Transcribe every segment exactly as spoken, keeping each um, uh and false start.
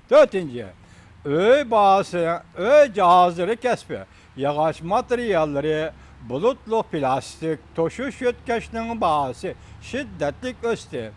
تۆتىنچى، ئۆي باھاسى، ئۆي جاھازلىرى كەسپى، ياغاچ ماتېرىياللىرى، بۇلۇتلۇق پىلاستىك، توشۇش يۆتكەشنىڭ باھاسى شىددەتلىك ئۆستى.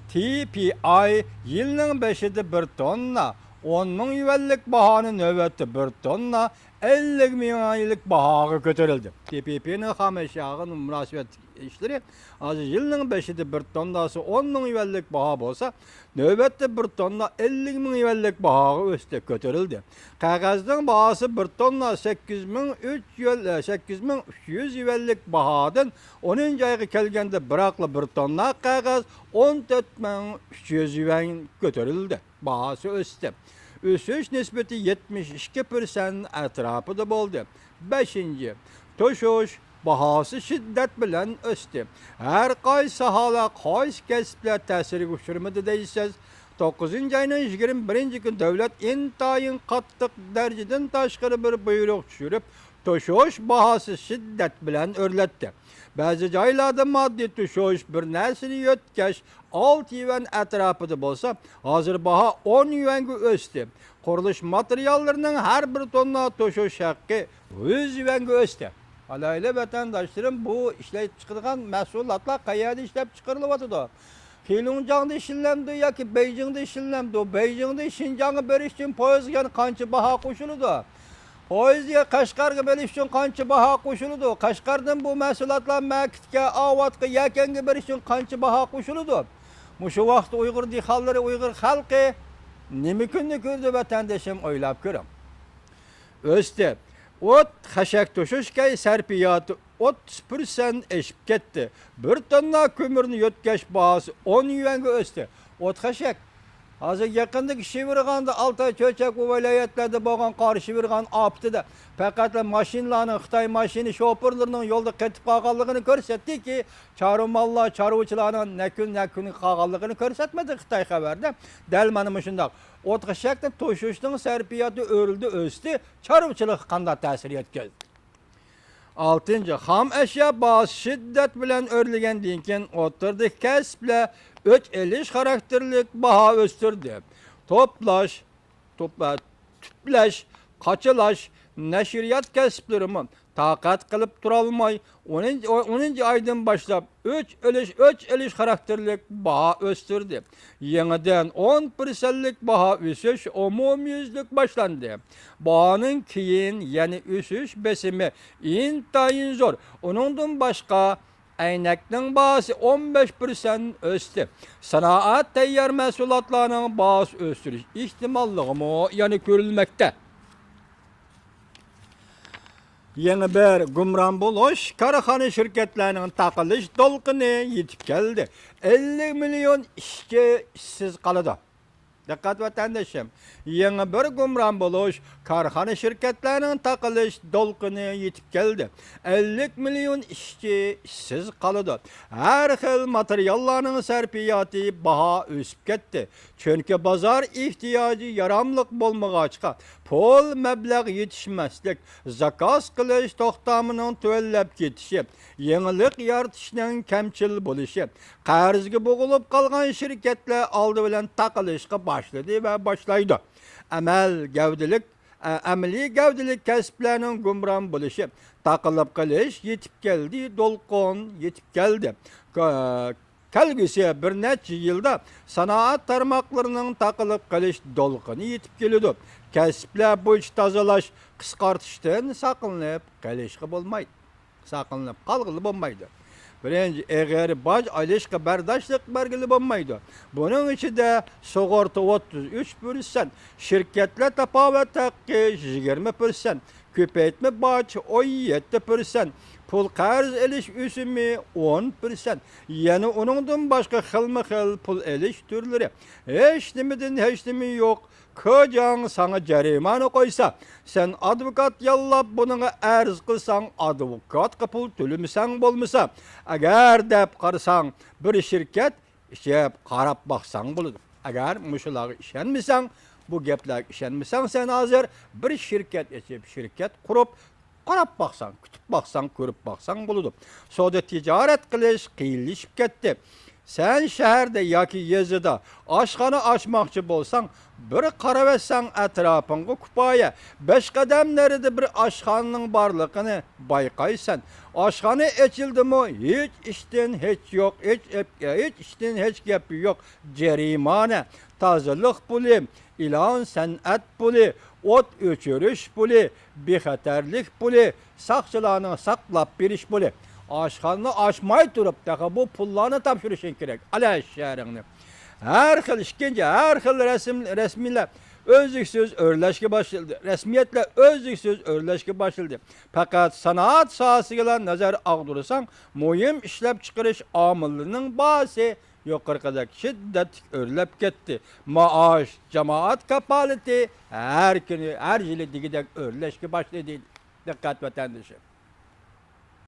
تى پى ئاي يىلنىڭ بېشىدا بىر توننا ئون مىڭ يۈەنلىك باھانى نۆۋەتتە بىر توننا ئەللىك مىڭ يۈەنلىك باھاغا كۆتۈرۈلدى. تى پى پىنىڭ خام ئەشياغا مۇناسىۋەتلىك ئىشلىرى ھازىر يىلنىڭ بېشىدا بىر تونناسى ئون مىڭ يۈەنلىك باھا بولسا، نۆۋەتتە بىر توننا ئەللىك مىڭ يۈەنلىك باھاغا ئۆستى، كۆتۈرۈلدى. قەغەزنىڭ باھاسى بىر توننا سەككىز مىڭ ئۈچ يۈەن، سەككىز مىڭ ئۈچ يۈەنلىك باھادىن ئونىنچى ئايغا كەلگەندە بىراقلا بىر توننا قەغەز ئون تۆت مىڭ ئۈچ يۈەن كۆتۈرۈلدى. باھاسى ئۆستى. ئۆسۈش نىسبىتى يەتمىش ئىككى پىرسەنت ئەتراپىدا بولدى. بەشىنچى، توشۇش باھاسى شىددەت بىلەن ئۆستى. ھەر قايسى ساھەلەر، قايسى كەسىپلەر تەسىرگە ئۇچرىمىدى دەيسىز؟ توققۇزىنچى ئاينىڭ يىگىرمە بىرىنچى كۈنى دۆلەت ئىنتايىن قاتتىق دەرىجىدىن تاشقىرى بىر بۇيرۇق چۈشۈرۈپ، توشۇش باھاسى شىددەت بىلەن ئۆرلەتتى. بەزى جايلاردا ماددىي توشۇش بىر نەرسىنى يۆتكەش ئالتە يۈەن ئەتراپىدا بولسا، ھازىر باھا ئون يۈەنگە ئۆستى. قۇرۇلۇش ماتېرىياللىرىنىڭ ھەر بىر توننا توشۇش ھەققى يۈز يۈەنگە ئۆستى. ئالاھىدە ۋەتەنداشلىرىم، بۇ ئىشلەپ چىقىدىغان مەھسۇلاتلار قەيەردە ئىشلەپ چىقىرىلىۋاتىدۇ؟ خېلۇڭجاڭدا ئىشلىنەمدۇ ياكى بېيجىڭدا ئىشلىنەمدۇ؟ بېيجىڭدىن شىنجاڭغا بېرىش ئۈچۈن پويىزغا يەنە قانچە باھا قوشۇلىدۇ؟ پويىزغا قەشقەرگە بېرىش ئۈچۈن قانچە باھا قوشۇلىدۇ؟ قەشقەردىن بۇ مەھسۇلاتلار مەكىتكە، ئاۋاتقا، يەكەنگە بېرىش ئۈچۈن قانچە باھا قوشۇلىدۇ؟ مۇشۇ ۋاقىتتا ئۇيغۇر دېھقانلىرى، ئۇيغۇر خەلقى نېمە كۈننى كۆردى، ۋەتەندىشىم، ئويلاپ كۆرۈڭ. ئۆستى. ئوت خەشەك توشۇش كەي سەرپىياتى ئوتتۇز پىرسەنت ئېشىپ كەتتى. بىر توننا كۆمۈرنى يۆتكەش باھاسى ئون يۈەنگە ئۆستى. ئوت خەشەك. ھازىر يېقىندىكى شىۋېرغاندا، ئالتاي، چۆچەك، بۇ ۋىلايەتلەردە بولغان قار شىۋېرغان ئاپىتىدە پەقەتلا ماشىنىلارنىڭ، خىتاي ماشىنا شوپۇرلىرىنىڭ يولدا قېتىپ قالغانلىقىنى كۆرسەتتىكى، چارۋا ماللار، چارۋىچىلارنىڭ نەكۈن نەكۈن قالغانلىقىنى كۆرسەتمىدى خىتاي خەۋەردە. دەل مانا مۇشۇنداق. ئوت خەشەكنى توشۇشنىڭ سەرپىياتى ئۆرلىدى، ئۆستى، چارۋىچىلىققا قانداق تەسىر يەتكۈزدى؟ ئالتىنچى، خام ئەشيا باھاسى شىددەت بىلەن ئۆرلىگەندىن كېيىن، ئوتتۇرىدىكى كەسىپلەر ئۆچ ئېلىش خاراكتېرلىك باھا ئۆستۈردى. توپلاش، توپلا-، تۈپلەش، قاچىلاش، نەشرىيات كەسىپلىرىمۇ تاقەت قىلىپ تۇرالماي، ئونىنچى، ئونىنچى ئايدىن باشلاپ ئۆچ ئېلىش، ئۆچ ئېلىش خاراكتېرلىك باھا ئۆستۈردى. يېڭىدىن ئون پىرسەنتلىك باھا ئۆسۈش ئومۇميۈزلۈك باشلاندى. باھانىڭ كېيىن يەنە ئۆسۈش بېسىمى ئىنتايىن زور. ئۇنىڭدىن باشقا، ئەينەكنىڭ باھاسى ئون بەش پىرسەنت ئۆستى. سانائەت تەييار مەھسۇلاتلارنىڭ باھاسى ئۆستۈرۈش ئېھتىماللىقىمۇ يەنە كۆرۈلمەكتە. يېڭى بىر گۇمران بولۇش، كارخانا، شىركەتلەرنىڭ تاقىلىش دولقۇنى يېتىپ كەلدى. ئەللىك مىليون ئىشچى ئىشسىز قالىدۇ. دىققەت ۋەتەندىشىم، يېڭى بىر گۇمران بولۇش، كارخانا، شىركەتلەرنىڭ تاقىلىش دولقۇنى يېتىپ كەلدى. ئەللىك مىليون ئىشچى ئىشسىز قالىدۇ. ھەر خىل ماتېرىياللارنىڭ سەرپىياتى، باھا ئۆسۈپ كەتتى. چۈنكى بازار ئېھتىياجى ياراملىق بولمىغاچقا، پۇل مەبلەغ يېتىشمەسلىك، زاكاز قىلىش توختامىنىڭ تۆۋەنلەپ كېتىشى، يېڭىلىق يارىتىشنىڭ كەمچىل بولۇشى، قەرزگە بوغۇلۇپ قالغان شىركەتلەر ئالدى بىلەن تاقىلىشقا باشلىدى ۋە باشلايدۇ. ئەمەل گەۋدىلىك، ئە، ئەمەلىي گەۋدىلىك كەسىپلەرنىڭ گۇمران بولۇشى، تاقىلىپ قېلىش يېتىپ كەلدى، دولقۇن يېتىپ كەلدى. كە-، كەلگۈسى بىر نەچچە يىلدا سانائەت تارماقلىرىنىڭ تاقىلىپ قېلىش دولقۇنى يېتىپ كېلىدۇ. كەسىپلەر بويىچە تازىلاش، قىسقارتىشتىن ساقلىنىپ قېلىشقا بولمايدۇ. ساقلىنىپ قالغىلى بولمايدۇ. بىرىنچى، ئېغىر باج ئېلىشقا بەرداشلىق بەرگىلى بولمايدۇ. بۇنىڭ ئىچىدە سۇغۇرتا ئوتتۇز ئۈچ پىرسەنت، شىركەتلەر تاپاۋەت ھەققى يىگىرمە پىرسەنت، كۆپەيتمە باج ئون يەتتە پىرسەنت، پۇل قەرز ئېلىش ئۆسۈمى ئون پىرسەنت، يەنە ئۇنىڭدىن باشقا خىلمۇ خىل پۇل ئېلىش تۈرلىرى، ھېچنېمىدىن ھېچنېمە يوق. كېجاڭ ساڭا جەرىمانە قويسا، سەن ئادۋوكات ياللاپ بۇنىڭغا ئەرز قىلساڭ، ئادۋوكاتقا پۇل تۆلىمىسەڭ بولمىسا، ئەگەر دەپ قارىساڭ، بىر شىركەت ئېچىپ قاراپ باقساڭ بولىدۇ. ئەگەر مۇشۇلارغا ئىشەنمىسەڭ، بۇ گەپلەرگە ئىشەنمىسەڭ، سەن ھازىر بىر شىركەت ئېچىپ، شىركەت قۇرۇپ، قاراپ باقساڭ، كۈتۈپ باقساڭ، كۆرۈپ باقساڭ بولىدۇ. سودا تىجارەت قىلىش قىيىنلىشىپ كەتتى. سەن شەھەردە ياكى يېزىدا ئاشخانا ئاچماقچى بولساڭ، بىر قاراۋەتسەڭ ئەتراپىڭغا كۇپايە، بەش قەدەم نېرىدا بىر ئاشخانىنىڭ بارلىقىنى بايقايسەن. ئاشخانا ئېچىلدىمۇ، ھېچ ئىشتىن ھېچ يوق، ھېچ ئېپ-، ھېچ ئىشتىن ھېچ گەپ يوق. جەرىمانە، تازىلىق پۇلى، ئېلان سەنئەت پۇلى، ئوت ئۆچۈرۈش پۇلى، بىخەتەرلىك پۇلى، ساقچىلارنىڭ ساقلاپ بېرىش پۇلى. ئاشخانىنى ئاچماي تۇرۇپ، تېخى بۇ پۇللارنى تاپشۇرۇشۇڭ كېرەك. ئەلەش شەھىرىڭنى. ھەر خىل ئىككىنچى، ھەر خىل رەسىم، رەسمىيلەر ئۈزلۈكسىز ئۆرلەشكە باشلىدى. رەسمىيەتلەر ئۈزلۈكسىز ئۆرلەشكە باشلىدى. پەقەت سانائەت ساھەسىگىلا نەزەر ئاغدۇرساڭ، مۇھىم ئىشلەپچىقىرىش ئامىللىرىنىڭ باھاسى يۇقىرىقىدەك شىددەتلىك ئۆرلەپ كەتتى. مائاش، جامائەت كاپالىتى ھەر كۈنى، ھەر يىلى دېگۈدەك ئۆرلەشكە باشلىدى. دىققەت، ۋەتەندىشىم!